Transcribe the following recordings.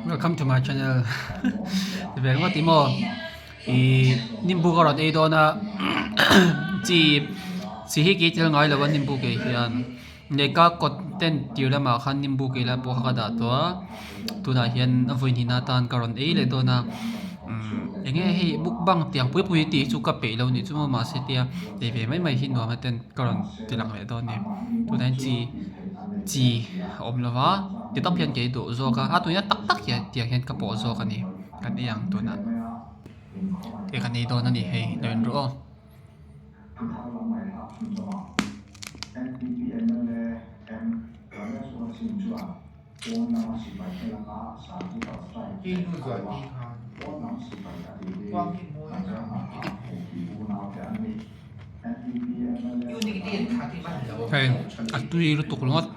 Welcome to my channel ti ve ringawt i maw ih nimbu ka rawn ei dawn a chi chi hi kei tel ngai lo a nimbu kei hian lehkha kawt ten tir lamah khan nimbu kei lai pawh kha ka dah tawh a tunah hian a vawi hnihna atan ka rawn ei leh dawn a umm eng nge hei mukbang tiang pui pui tih hi chu ka peih lo nih chu maw mahse tia ei ve mai mai hi nuam a ten ka rawn ti lang leh dawn a ni tunah hian chi chi a awm lo va ti tawp hian kei duh zawk a a tuina tak tak hian tiang hian ka pawh zawk a ni kan ei ang tunah hei kan ei dawn a ni hei lo in rawh aw. Hei a tui lutuk ringawt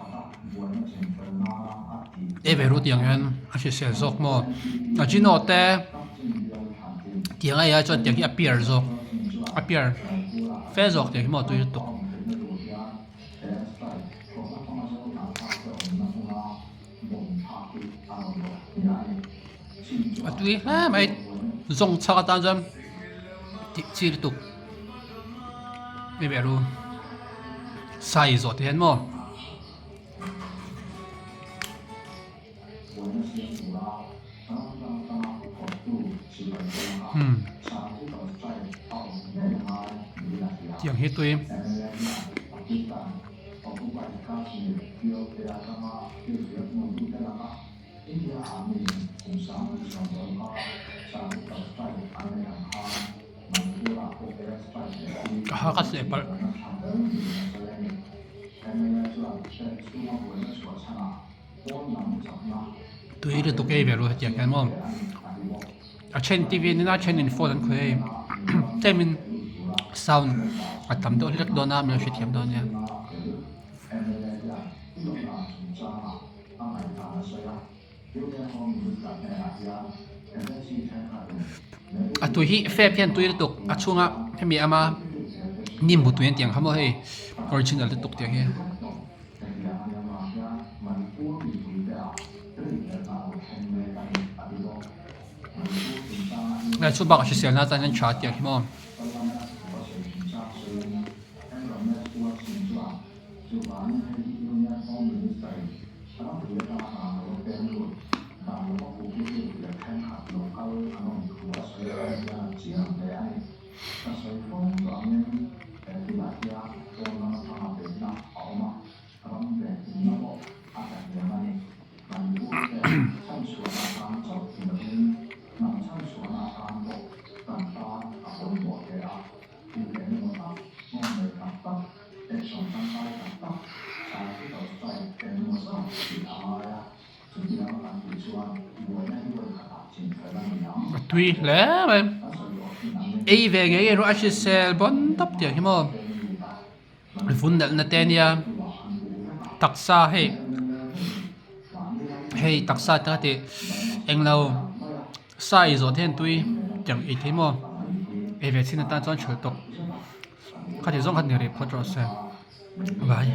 ei ve ru tiang hian a hrisel zawk maw a chino te tiang ai ai chuan tiang hi a piar zawk a piar fe zawk tiang hi maw a tui lutuk. A tui hle mai zawng chhak atan chuan tih chi lutuk hei ve ru sai zawh te hian maw. Umm tiang hi tui ka ha ka seh palh. Tui lutuk ei ve ru hetiang hian maw a then T V an en a a thenin phone an khawih a hei tlemin sound a tam deuh hlek dawn a min hrethiam dawn nia. A tui hi fep hian tui lutuk a chhunga hemi ama nimbu tui an tih ang kha maw hei original lutuk tih ang hi. Chu bakah hriselna atan hian tha tih ang hi maw. A tui hle mai ei ve ngei ngei erawh a hrisel bawn tawp tiang hi maw vun nalh na te ania taksa hei hei taksa te kha tih englo sa ei zawh te hian tui tiang ei thei maw ei ve chhin atan chuan hralh tawp khati zawng kha ni rih phawt rawh se. Vai.